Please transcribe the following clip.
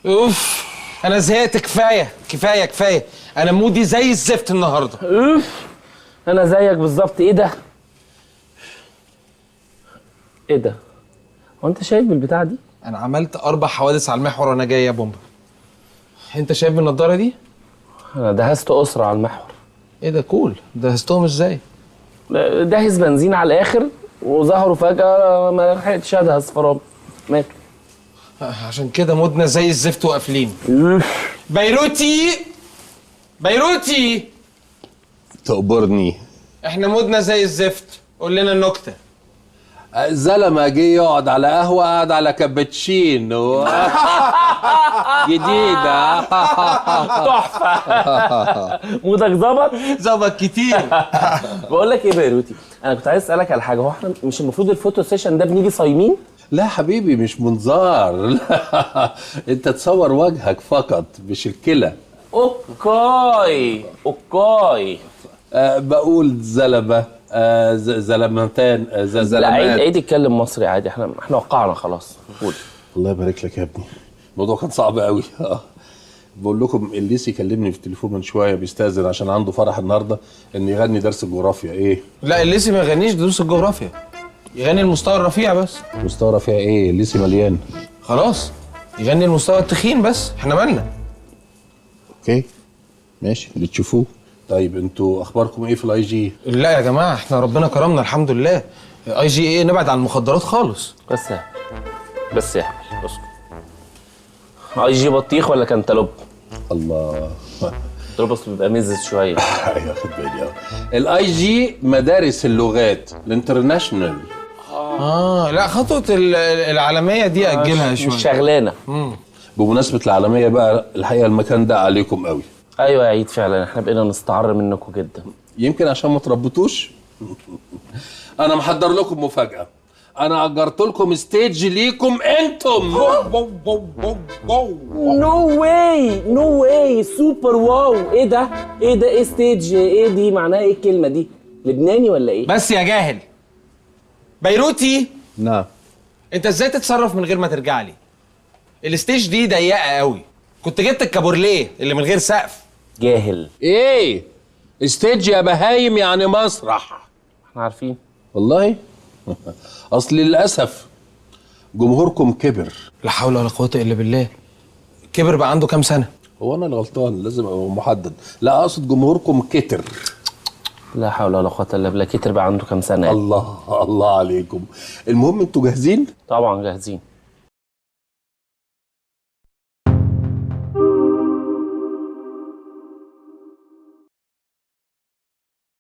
اوف انا زهقت، كفاية كفاية كفاية، انا mood ي زي الزفت النهارده. اوف انا زيك بالظبط. ايه ده؟ ايه ده؟ هو انت شايف بالبتاعه دي؟ انا عملت 4 حوادث على المحور وانا جاي يا بومبا. انت شايف بالنضاره دي؟ انا دهست اسره على المحور. ايه ده؟ cool، دهستهم ازاي؟ دهس بنزين على الاخر وظهروا فجأة، ما لحقتش ادهس فرامل، ماتوا. عشان كده mood نا زي الزفت وقافلين. بيروتي بيروتي تقبرني. احنا mood نا زي الزفت، قول لنا النكتة. زلمة جه يقعد على قهوة، قعد على كابتشينو. جديدة. تحفة. mood ك ظبط؟ ظبط كتير. بقول لك ايه بيروتي، انا كنت عايز اسالك على حاجة. هو احنا مش المفروض ال photo session ده بنيجي صايمين؟ لا حبيبي مش منظار. لا انت تصور وجهك فقط مش الكلى. okay okay. بقول زلمة، زلمتان، زلمات. لا عيد اتكلم مصري عادي، احنا وقعنا خلاص. قول. الله يبارك لك يا ابني، الموضوع كان صعب قوي. بقول لكم الليسي كلمني في التليفون من شوية، بيستاذن عشان عنده فرح النهارده ان يغني درس الجغرافيا. ايه؟ لا الليسي ما يغنيش دروس الجغرافيا، يغني المستوى الرفيع بس. مستوى رفيع ايه؟ الليسي مليان. خلاص يغني المستوى التخين بس، احنا مالنا. okay ماشي اللي تشوفوه. طيب انتوا اخباركم ايه في ال IG؟ لا يا جماعة احنا ربنا كرمنا الحمد لله. IG ايه؟ نبعد عن المخدرات خالص. بس يا بس يا احمد اسكت. IG بطيخ ولا كانتالوب؟ الله. كانتالوب بيبقى مزز شوية. ايوه خد بالي. ال IG مدارس اللغات ال international. لا خطوة العالمية دي اجلها شوية، مش شغلانة. بمناسبة العالمية بقى، الحقيقة المكان ده عليكم قوي. ايوه يا عيد فعلا احنا بقينا نستعر منكم جدا. يمكن عشان ما تربطوش. انا محضر لكم مفاجاة، انا اجرت لكم stage ليكم انتم. no way no way، super wow. ايه ده؟ ايه ده؟ ايه stage؟ ايه دي؟ معناها ايه الكلمة دي؟ لبناني ولا ايه؟ بس يا جاهل. بيروتي. نعم. انت ازاي تتصرف من غير ما ترجع لي؟ ال stage دي ضيقه قوي، كنت جبت الكابورليه اللي من غير سقف. جاهل. ايه stage يا بهايم؟ يعني مسرح. احنا عارفين والله. اصل للاسف جمهوركم كبر. لا حول ولا قوة الا بالله. كبر بقى عنده كام سنة؟ هو انا اللي غلطان؟ لازم ابقى محدد. لا اقصد جمهوركم كتر. لا حول ولا قوة الا بالله. كتر بقى عنده كام سنة؟ الله الله عليكم. المهم انتوا جاهزين؟ طبعا جاهزين.